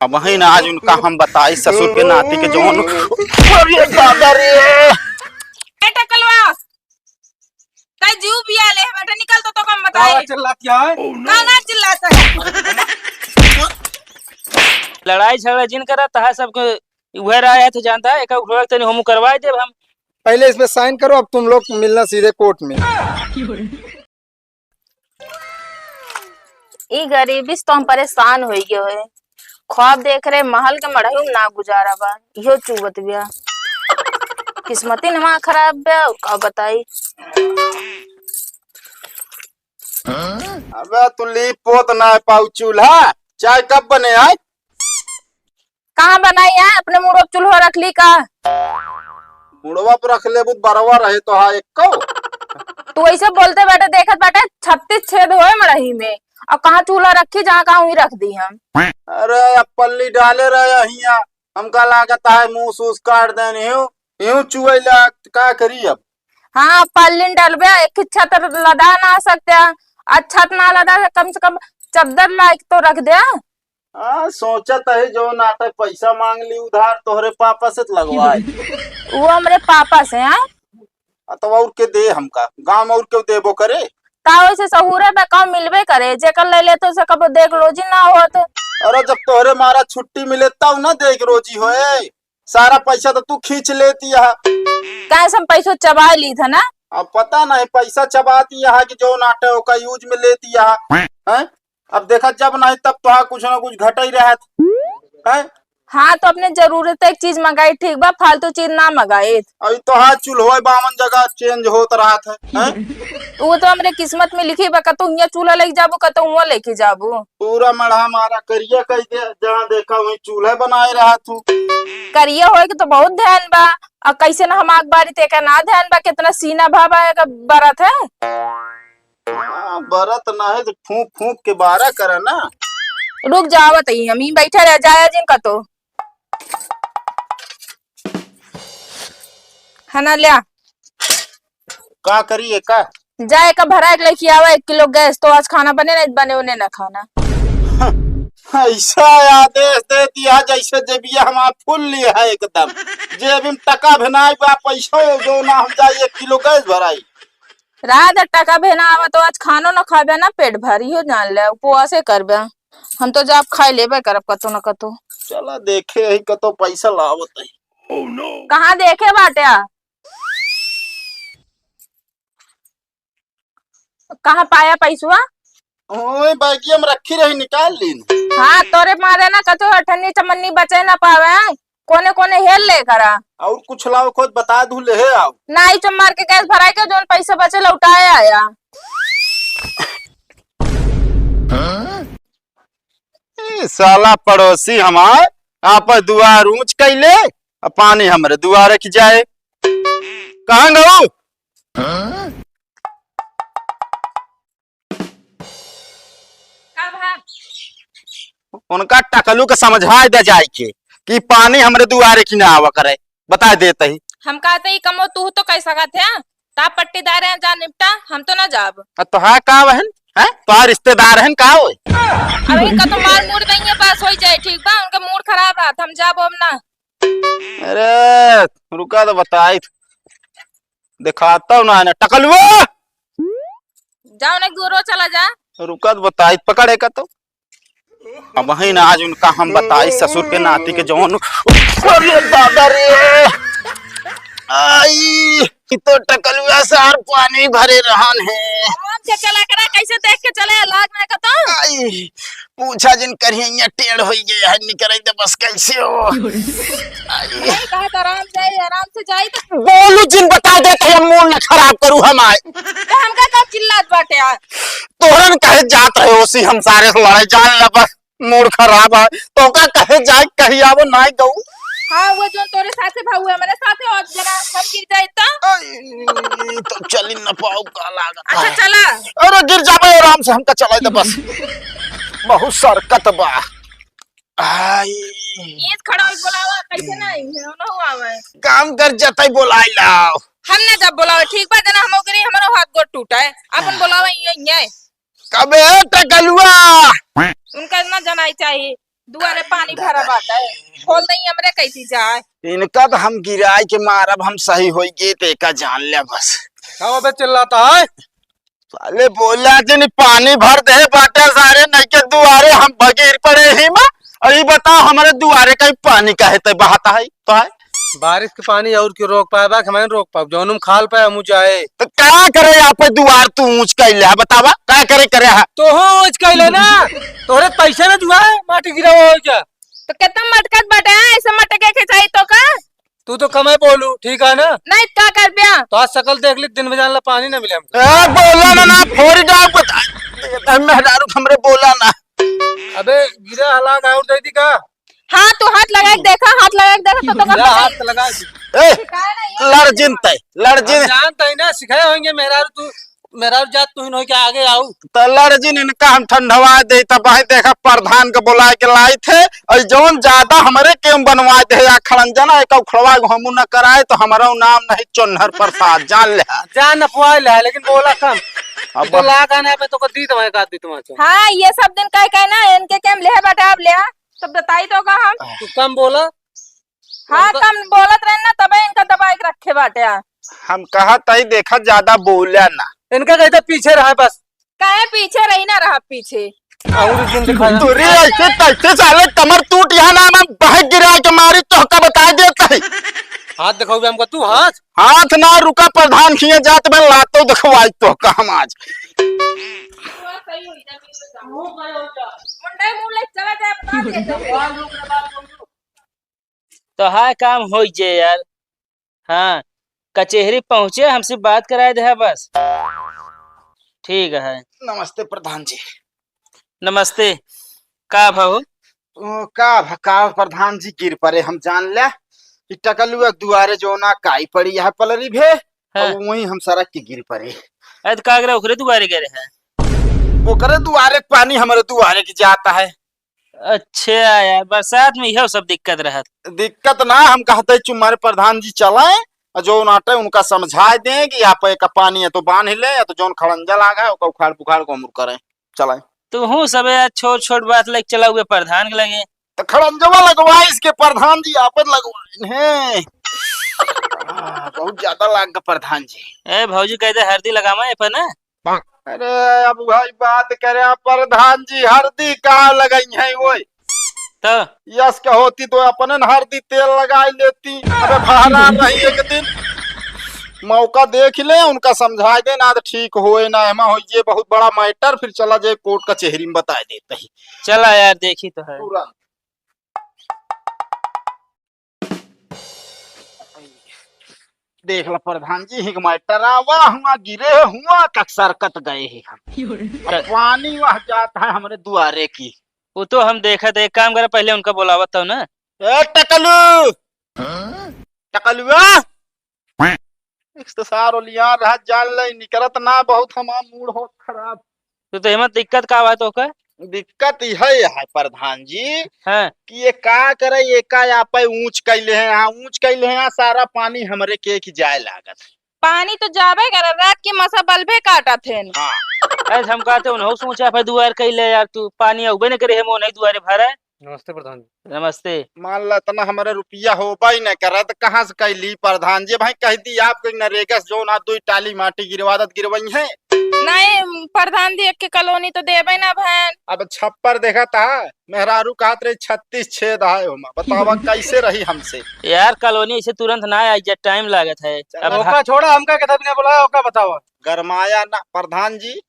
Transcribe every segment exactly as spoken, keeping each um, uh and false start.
अब वही ना, आज उनका हम बताई ससुर के नाती के जौन। अरे दादा रे। ए टकलवा, तै जीव बिया ले, बेटा निकल तो, तो कम बताए। काहे चिल्लात है? काहे चिल्लात है? लड़ाई झगड़ा जिन करत है, सबके उहे राय है, तो जानता है, एक उठवा तनी हम करवाए देब हम। पहले इस पे साइन करो, अब तुम लोग मिलना सीधे कोर्ट में। ई गरीबी से तो हम परेशान होइ गए होए। ख्वाब देख रहे महल के मड़ही में ना गुजारा बा, इहो चुवत बिया। किस्मती हमार खराब बा, और का बताई। अबे तू लीप पोत ना पाऊ चूल्हा, चाय कब बने आए? कहाँ बनाई है? अपने मुड़वा पे चूल्हा रख ली का? मुड़वा पे रख लेबू त बरवा रहे तो हा एक्को। तू ऐसे बोलते बाटे, देखत बाटे छत्तीस छेद होए मड़ही में, और कहाँ चूल्हा रखी, जहाँ कहाँ वहीं रख दी हम। अरे अब पल्ली डाले रहे हिया, हमका लागत है मुंह सूस काट देन हियो, हियो चुए ला का करी अब। हाँ, पल्ली न डलबे, एक ही छत लदा ना सकते, आ छत ना लदा से कम से कम चद्दर लाइक तो रख दे। हाँ, सोचत है जो नाटक पैसा मांग ली उधार तोहरे पापा से त लगवाए। वो हमरे पापा से, हैं? आ, तो और के दे हमका? गाँव में और केहू देबो करे? का वैसे सहूरे बा, कहूँ मिलबे करे, जेकर ले लेतो से कबो देख रोजी ना होत। अरे, जब तोहरे मारा छुट्टी मिले तब ना देख रोजी होए, सारा पैसा तो तू खींच लेती है। कैसे हम पैसो चबा ली था ना? अब पता नहीं पैसा चबाती है कि जो नाटे ओका यूज में लेती है, हैं? अब देखा, जब नहीं तब तोहार कुछ ना कुछ घटई रहत है। हाँ, तो अपने जरूरत एक चीज मंगाई, ठीक बा, फालतू चीज ना मंगाई। अभी तोहार चूल्हो बावन जगह चेंज होत रहत है, हैं? वो तो हमरे किस्मत में लिखी बा, कतौ हियाँ चूल्हा लेके जाबू, कतौ हुआँ लेके जाबू। पूरा मड़हा मारा करिया कई दे, जहाँ देखा वहीं चूल्हा बनाए रहत हूँ। करिया होए के तो बहुत ध्यान बा, और कैसे ना हम आग बारी ते का ना ध्यान बा, कितना सीना भा बा एकर बरत है। हाँ, बरत ना है तो फूंक फूंक के बारा करा ना। रुक जावत ही हम, ही बैठा रह जाया जिन कतो। है ना, ल्या। का करी एका? जा एका भरा एक लेके आवा, एक किलो गैस, तो आज खाना बने ना बने, उन्हें ना खाना। ऐसा आदेश दे दिया जैसे जेबिया हमार फुल लिया है एकदम। जेबी में टका भेनाई बा, पैसा जो ना हम जाए एक किलो गैस भराई। रात टका भेना आवा तो आज खानो न खाबे ना पेट भर, इहो जान ले, उपवासे करबे। हम तो जाब खाए लेबे करब कतो न कतो। चला देखे ही कतो पैसा लावत है। कहाँ देखे बाटे आ? कहाँ पाया पैसवा? ओए, बैगिया में रखी रही, निकाल लीन। हाँ, तोरे मारे ना कतो अठन्नी चमन्नी बचे ना पावे, कोने कोने हेल ले करा। और कुछ लाओ, खुद बता दू, ले आओ। नाई चो मार के गैस भराई के, जोन पैसे बचे लौटाए आया। ई साला पड़ोसी हमार आपन दुआर ऊंच कैले, आ पानी हमरे दुआरे की जाए। कहाँ गऊ? का भा? उनका टकलू के समझाए दे जाए के कि पानी हमरे दुआरे की ना आवा करे, बता देते ही। हम कहते ही कमो तू तो कह सकत है, ता पट्टीदार हैं, जा निपटा, हम तो ना जाब। आ, तो हाँ का बहन, हैं? तो रिश्तेदार हैं का होए? अबे का तो मार मूड़ देंगे, बस हो जाए, ठीक बा, उनका मूड खराब रहत, हम जाब अब ना। अरे, रुका तो बताई, दिखाता हूँ ना, ना, टकलुआ। जाओ ना, दूर चला जा। रुका तो बताई, पकड़े का तो। अब वही ना, आज उनका हम बताई ससुर के नाती के जौन। अरे दादा रे, आई, ई तो टकलुआ सार पानी भरे रहन है। आराम से चला करा, कैसे देख के चले, लाग ना कतो। आई, पूछा जिन करिया, टेढ़ होई गया है, निकरे दे बस कैसे हो। आई। नहीं कहा तो आराम जाए, आराम से जाए तो। बोलू जिन बता दे तो हम मूड न खराब करू हम आए। तो हमका का चिल्लात बाटे आ? तोहरन कहे जात रहे ओसी हम सारे से लड़ाई जान ले बस। मूड खराब है, तोका कहे जाए, कही आवो, नाई गऊ। हाँ, वो जो तोरे साथे भाऊ है, मेरे साथे और जना हम गिर जाए तो? आई, तो चली न पाऊ का लागत अच्छा, है। चला। अरे गिर जाबे आराम से, हमका चलाए दे बस। बहुत सरकत बा। आई। ये खड़ा होई बोलावा, कैसे नहीं है, ना हुआ है। काम कर जतई बोलाई लाओ। हम ना जब बोलावे, ठीक बा, जना हम ओकरे, हमरो हाथ गोड़ टूटा है, अपन बोलावा, ये, ये। कबे टकलुआ? उनका ना जनाई चाहिए। दुआरे पानी भरा बाटे, खोल दई हमरे कैसी जाए। इनका तो हम गिराए के मारब, हम सही होई गे, ते का जान ले बस। का बे चिल्लाता है? साले बोला जे नी पानी भर दे बाटे सारे, नहीं के दुआरे हम बगीर पड़े ही मा। अभी बताओ हमरे दुआरे कहीं पानी काहे ते बहाता है तो है? बारिश के पानी और क्यों रोक पाए बा, हमें रोक पाओ, जौन हम खाल पे हम जाए। तो का करे यहाँ पे दुआर तू ऊंच कैले है, बतावा का करे करे है? तो हो ऊंच कैले ना, तोरे पैसे ना जुआ है, माटी गिरा हो जा। तो कितना मटकत बाटे है, ऐसे मटके के चाहिए तो का? तू तो कमे बोलू, ठीक है ना? नहीं, का कर दिया? तो आज शकल देख ली, दिन में जान ला पानी ना मिले हमको। ए, बोला ना, ना, फोरी डाल बता। ए, मेहरारू हमरे बोला ना। अबे, गिरा हला का और दे दी का? हाँ, तू हाथ लगा के देखा, हाथ लगा के देखा, तो, तो का गिरा पता? हाथ लगा दी। ए, लड़ जिन तय, लड़ जिन। हम जानता ही ना, सिखाए होंगे मेहरारू तू। मेरा जात तुहिन होई के आगे आऊ। त लड़ जिन इनका हम ठंडवा दे, तब भाई देखा प्रधान के बुलाए के लाई थे, और जौन ज्यादा हमरे केम बनवा दे या खड़ंजना एक उखड़वा को हमू न कराए, तो हमारा नाम नहीं चोन्हर प्रसाद, जान ले। जान न पुआए ले, लेकिन बोला कम। अब तो ला गाना पे तो को दी तुम्हारे का दी तुम्हारे। हाँ, ये सब दिन कह कह ना इनके केम ले बाटे, अब ले। तब बताई तो का हम। तू कम बोला। हाँ, उनका कम बोलत रहे ना, तबे इनका दबाई के रखे बाटे। हम कहा तई देखा, ज्यादा बोला ना। इनका कहते पीछे रहा बस। काहे पीछे रही ना रहा पीछे। और दिन दिखाया। तोरे ऐसे तैसे साले कमर टूट यहाँ ना, मैं बहक गिरा के मारी तो का बता देता है। हाथ दिखाओ बे हमको तू, हाथ। हाथ ना रुका, प्रधान खिए जात में लातो दिखवाई तो का हम आज। मुंडे मुंह ले चला जाए, बता देता हूँ। तो हाँ, काम हो जे यार। हाँ, कचेहरी पहुँचे, हमसे बात कराए दे बस। ठीक है। नमस्ते प्रधान जी। नमस्ते। का भाऊ? ओ, का भ-, का प्रधान जी गिर पड़े, हम जान ले। ई टकलुआ दुआरे जो ना काई पड़ी है पलरी भे, हाँ। और वहीं हम सड़क के गिर पड़े। अरे तो का करे, ओकरे दुआरे गए रहे? ओकरे दुआरे के पानी हमारे दुआरे के जाता है। अच्छा यार, बरसात में इहो सब दिक्कत रहत। दिक्कत ना, हम कहते चुम्मारे प्रधान जी चलाएं, और जो नाटे उनका समझाए दें कि आप एक पानी है तो बांध ले, या तो जौन खड़ंजा लागा है, ओका उखाड़ पुखाड़ को अमुर करें, चलाएं। तू हूँ सब यार, छोट छोट बात लेके चला हुए प्रधान के लगे। तो खड़ंजवा लगवाए इसके प्रधान जी, आपन लगवाए हैं। आ, बहुत ज्यादा लाग गया प्रधान जी। ए भौजी, कह दे हरदी लगावा ए पर ना। अरे अब भाई बात करे, प्रधान जी हरदी कहाँ लगाई है वो? तो? यस के होती तो अपने न हरदी तेल लगाई लेती। अबे बहरा रही एक दिन, मौका देख ले, उनका समझाए दे ना, तो ठीक होए ना, एमा हो ये बहुत बड़ा मैटर, फिर चला जाए कोर्ट कचेहरी में बताए देते ही। चला यार, देखी तो है। तुरंत। देख ला प्रधान जी, हिक मैटर आवा हुआ गिरे हुआ कक सरकत गए ही हम। अब पानी वह जात है हमरे दुआरे की। वो तो हम देखत है, एक काम करे, पहले उनका बुलावत हो ना। ए टकलू, टकलुआ। एक तो सारो लिया रहा, जान ले, निकरत ना, बहुत हमार मूड होत खराब। तो, तो हिम्मत दिक्कत का बात होकर? दिक्कत यह है प्रधान जी, हाँ। कि ये का करे, ये का यहाँ पे ऊंच कैले हैं, यहाँ ऊंच कैले हैं, यहाँ सारा पानी हमरे के की जाए लागत। पानी तो जाबे करे, रात के मसा बल्बे काटत हैं। हाँ। ऐसे हम कहते उन्हों सोचा पे दुआर कैले यार, तू पानी अउबे न करे है, मोने दुआरे भरे। नमस्ते प्रधान जी। नमस्ते। मान ला इतना हमारे रुपया होबा ही न करा, तो कहाँ से कैली प्रधान जी? भाई कह दी आपको नरेगा से जो ना दो टाली माटी गिरवा दत गिरवाई है। नहीं प्रधान जी, एक के कॉलोनी तो देबे ना भैन। अब छप्पर देखा था, मेहरारू कहत रही छत्तीस छेद है होमा, बतावा कैसे रही हमसे? यार कॉलोनी ऐसे तुरंत ना आई, जब टाइम लागत है। चलो। अब ओका छोड़ा, हमका कितना बिना बुलाया, ओका बतावा। गरमाया ना प्रधान जी,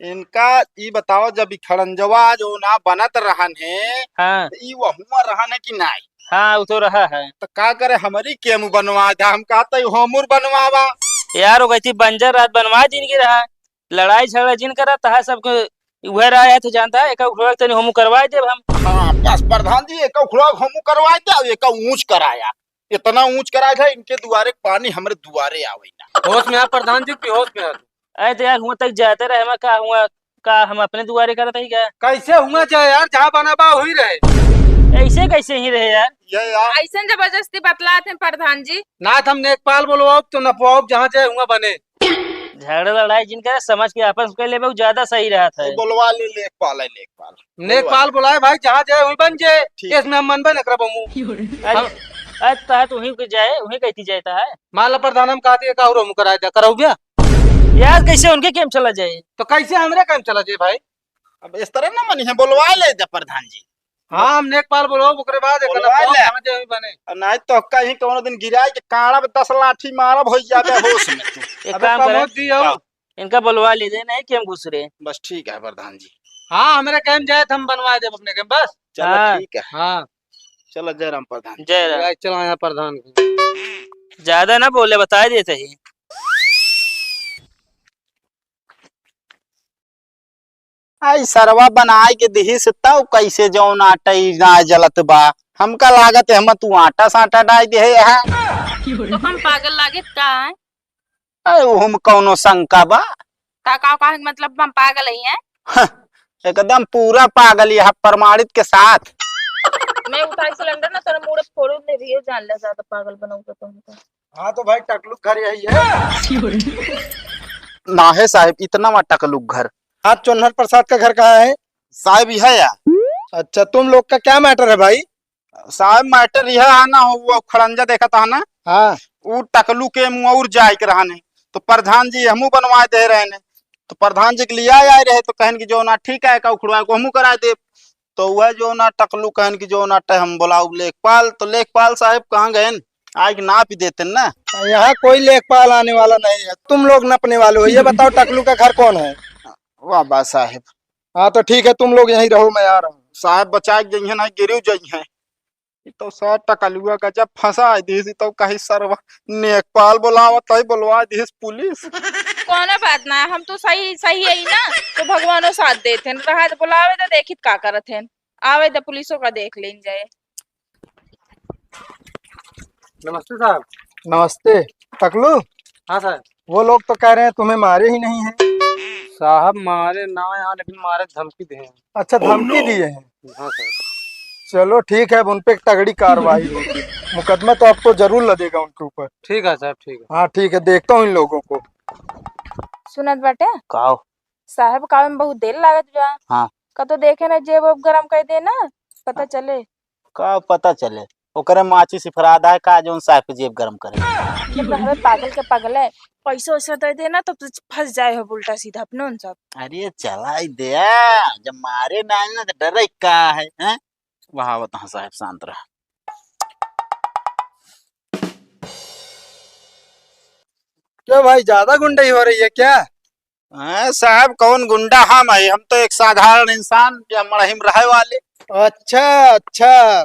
इनका ई बताओ, जब ई खड़ंजवा जो ना बनत रहन है, हाँ। तो ई वहुआ रहन है कि नाई? हाँ, वो तो रहा है। तो का करे, हमरी केमू बनवा दे, हम कहते ही होमुर बनवावा। यार, वो कहती बंजर रात बनवा दिन की रहा, लड़ाई झगड़ा जिन करा, तहा सबके उहे राय है, तो जानता है, एक उखड़वा तनी होमू करवा देब हम। हाँ, बस प्रधान जी, एक उखड़वा होमू करवा दे, एक ऊंच कराया, इतना ऊंच कराया था, इनके दुआरे पानी हमरे दुआरे आवे ना। होश में आ प्रधान जी, कि होश में आ तू? अरे तो यार, हुआ तक जाते रहे, मैं का हुआ, का हम अपने दुआरे करत ही क्या? कैसे हुआ जाए यार, जहाँ बना बा वही रहे। ऐसे कैसे ही रहे यार? ये यार। ऐसे जबरदस्ती बतलात हैं प्रधान जी। ना तो हम नेकपाल बोलवाओ तो नपवाओ, जहाँ जाए हुआ बने। झगड़ा लड़ाई जिन करे, समझ के आपस में कर लेबे, उ ज्यादा सही रहत है। तो बोलवा ले लेखपाल, है लेखपाल। लेखपाल बोलवा। बुलाए भाई, जहाँ जाए वहीं बन जाए। ठीक। इसमें हम मनबे न करब हमू। अरे, हम अरे, तहा तो वहीं के जाए, वहीं कहती जाए तहा है। मान ला प्रधान, हम कहती है, का और हम कराए दे, कराऊ बे? यार, कैसे उनके काम चला जाए? तो कैसे हमरे काम चला जाए भाई? अब इस तरह ना मनी है, बोलवा ले दे प्रधान जी। हाँ, हम लेखपाल बोलो, ओकरे बाद एक बोलवा ले। कहाँ जाए बने। और नहीं तो कहीं कौनो दिन गिराए के काड़ा में दस लाठी मारब, हो जाबे होश में तू। एक अबे काम करे। प्रमोद जी आओ। हाँ। इनका बोलवा लीजिए, नहीं कि हम घुस रहे। बस ठीक है प्रधान जी। हाँ, हमरे काम जाए तो हम बनवा देब अपने काम, बस। चलो हाँ। ठीक है। हाँ। चलो जय राम प्रधान। जय राम। भाई, चलो यहाँ प्रधान के। ज्यादा ना बोले, बता देते ही। आई सरवा बनाए के दिही से तब कैसे जौन आटा ई ना जलत बा। हमका लागत है हम तू आटा साटा डाल दे है यहाँ। तो हम पागल लागे का है? अरे हम कौनो शंका बा? का, का, का मतलब हम पागल ही हैं? हं, एकदम पूरा पागल यहाँ प्रमाणित के साथ। मैं उठाई सिलेंडर ना तोरे मुड़े फोड़ू दे रही हो, जान ले ज्यादा पागल बनाऊंगा तो हमको। हाँ तो भाई टकलू घर यही है। ना है साहब, इतना मा टकलू घर। हाँ, चोन्हर प्रसाद का घर कहाँ है? साहब यह है यार। अच्छा, तुम लोग का क्या मैटर है भाई? साहब मैटर यह है ना, वो खड़ंजा देखा था ना? हाँ। वो टकलू के मुँह और जाए के रहने, तो प्रधान जी हमू बनवा दे रहे ने, तो प्रधान जी के लिए आए रहे, तो कहन कि जो ना ठीक है का उखड़वा को हमू करा दे। तो वह जो ना टकलू कहन कि जो ना टे हम बोलाऊ लेखपाल, तो लेखपाल साहब कहाँ गए? आके नाप ही देते ना। यहाँ कोई लेखपाल आने वाला नहीं है, तुम लोग नपने वाले हो। ये बताओ टकलू का घर कौन है? वाह बा साहब। हाँ तो ठीक है, तुम लोग यहीं रहो, मैं आ रहा हूँ। साहब बचा के जइहे ना, गिरियो जइहे। ई तो सौ टकलुआ का जब फंसा दिस, ई तो कहीं सरवा नेकपाल बोलावत है, बोलवा दिस पुलिस। कौनो बात ना, हम तो सही, सही है ही ना, तो भगवानो साथ देत हैं। रहा तो बुलावे तो देखित का करत हैं, आवे तो पुलिसों का देख लेन जाए। नमस्ते साहब। नमस्ते। टकलू? हाँ सर। वो लोग तो कह रहे हैं तुम्हें मारे ही नहीं हैं। साहब मारे ना यहाँ, लेकिन मारे धमकी दे हैं। अच्छा, धमकी दिए हैं? हाँ सर। चलो ठीक है, अब उन पे एक तगड़ी कार्रवाई होगी। मुकदमा तो आपको जरूर लगेगा उनके ऊपर। ठीक है सर, ठीक है। हाँ ठीक है, देखता हूँ इन लोगों को। सुनत बाटे? का हो? साहब का आवे में बहुत देर लागत बा। हाँ। का तो देखे ना जेब वेब गरम कर दे ना, पता चले। का पता चले? ओकरे माचिस इफराद है का, जौन साहब के जेब गरम करे? जब रहबे पागल के पागल है, पैसा वैसा दे दे ना, तब तो फंस जाए हो उल्टा सीधा अपने उन सब। अरे चलाई दे, जब मारे ना आए ना तो डरे का है, हैं? वहाँ आवत हाँ साहब, शांत रहा। क्यों भाई, ज्यादा गुंडई हो रही है क्या? हाँ साहब, कौन गुंडा हम है? हम तो एक साधारण इंसान, या मड़ही में रहे वाले। अच्छा, अच्छा,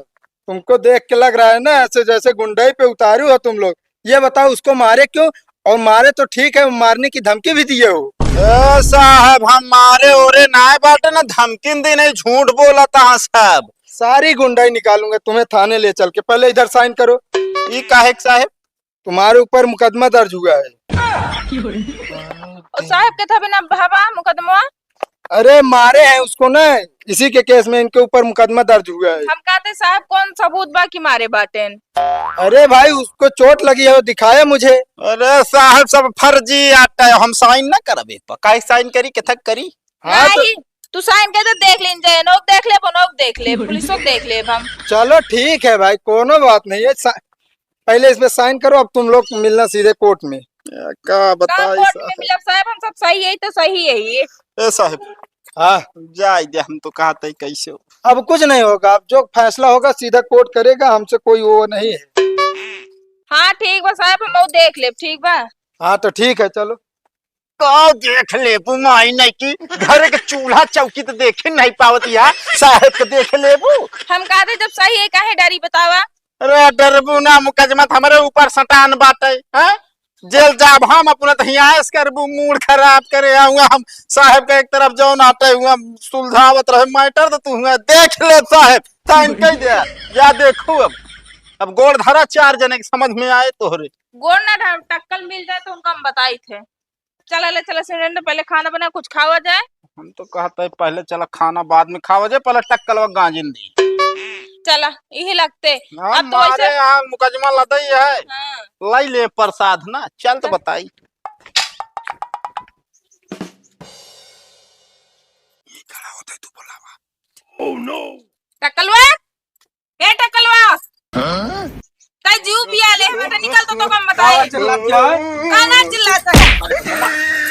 तुमको देख के लग रहा है ना ऐसे जैसे गुंडई पे उतारू हो तुम लोग। ये बताओ, उसको मारे क्यों? और मारे तो ठीक है, मारने की धमकी भी दिए हो। ए साहब, हम मारे ओरे नाय बाटे ना, धमकी दी नहीं, झूठ बोला था साहब। सारी गुंडई निकालूंगा तुम्हें थाने ले चल के, पहले इधर साइन करो। ई काहे के साहब? तुम्हारे ऊपर मुकदमा दर्ज हुआ है। और साहब के था बिना भावा मुकदमा? अरे मारे हैं उसको ना, इसी के केस में इनके ऊपर मुकदमा दर्ज हुआ है। हम कहते साहब कौन सबूत बा कि मारे बाटेन? अरे भाई उसको चोट लगी है, वो दिखाया मुझे। अरे साहब सब फर्जी आटा है, हम साइन ना करबे, काहे साइन करी, केथक करी? हाँ तो नहीं, तू साइन कर दे, देख लेन जाए, नोक देख ले, नोक देख ले, पुलिसों देख ले हम। चलो ठीक है भाई, कोनो बात नहीं है, सा-, पहले इस पे साइन करो, अब तुम लोग मिलना सीधे कोर्ट में। या, का का बताई कोर्ट में साहब? मिलब साहब, हम सब सही है तो सही है ये। ए साहब, हाँ। जाए दे, हम तो कहते ही कैसे हो। अब कुछ नहीं होगा, अब जो फैसला होगा सीधा कोर्ट करेगा, हमसे कोई वो नहीं है। हाँ ठीक बा साहब, हम वो देख लेब, ठीक बा। हाँ तो ठीक है, चलो। का देख लेबू माई नहीं की, घर के चूल्हा चौकी तो देखे नहीं पावत या, साहेब के देख लेबू। हम कहते जब सही है काहे डरी बतावा? अरे डरबू ना, मुकदमा त हमरे ऊपर सटान बाटे, हैं? जेल जाब हम अपना त हियाँ ऐश करबू, मूड खराब करे आऊँगा हम। साहेब के एक तरफ जौन आटे हुआ सुलझावत रहे मैटर, तो तू हुआ देख ले साहेब, साइन कर दे। या देखू अब, अब गोड़ धरा चार जने के समझ में आए तोहरे। गोड़ ना धर, टक्कल मिल जाए तो उनका हम बताई थे। चला ले, चला सिलेंडर, पहले खाना बना, कुछ खावा जाए। हम तो कहते हैं पहले चला खाना बाद में खावा जाए, पहले टक्कल व गांजिन दी। चला, यही लगते। हाँ, अब तो मारे वैसे यहाँ मुकदमा लदई है। हाँ। लाई ले प्रसाद ना, चल तो चल। बताई। टकलवा, ए टकलवा, तै जीव पिया ले, हमें तो निकल तो, तो हम बताए। चिल्लात क्या है? काना चिल्लाता है।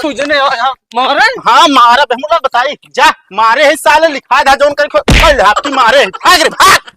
तुझे ने यहाँ मारन? हाँ, मारा, बेहुला बताई। जा, मारे है साले, लिखा था जौन कर खो-, खोल दे, आपकी मारे है। भाग रे, भाग।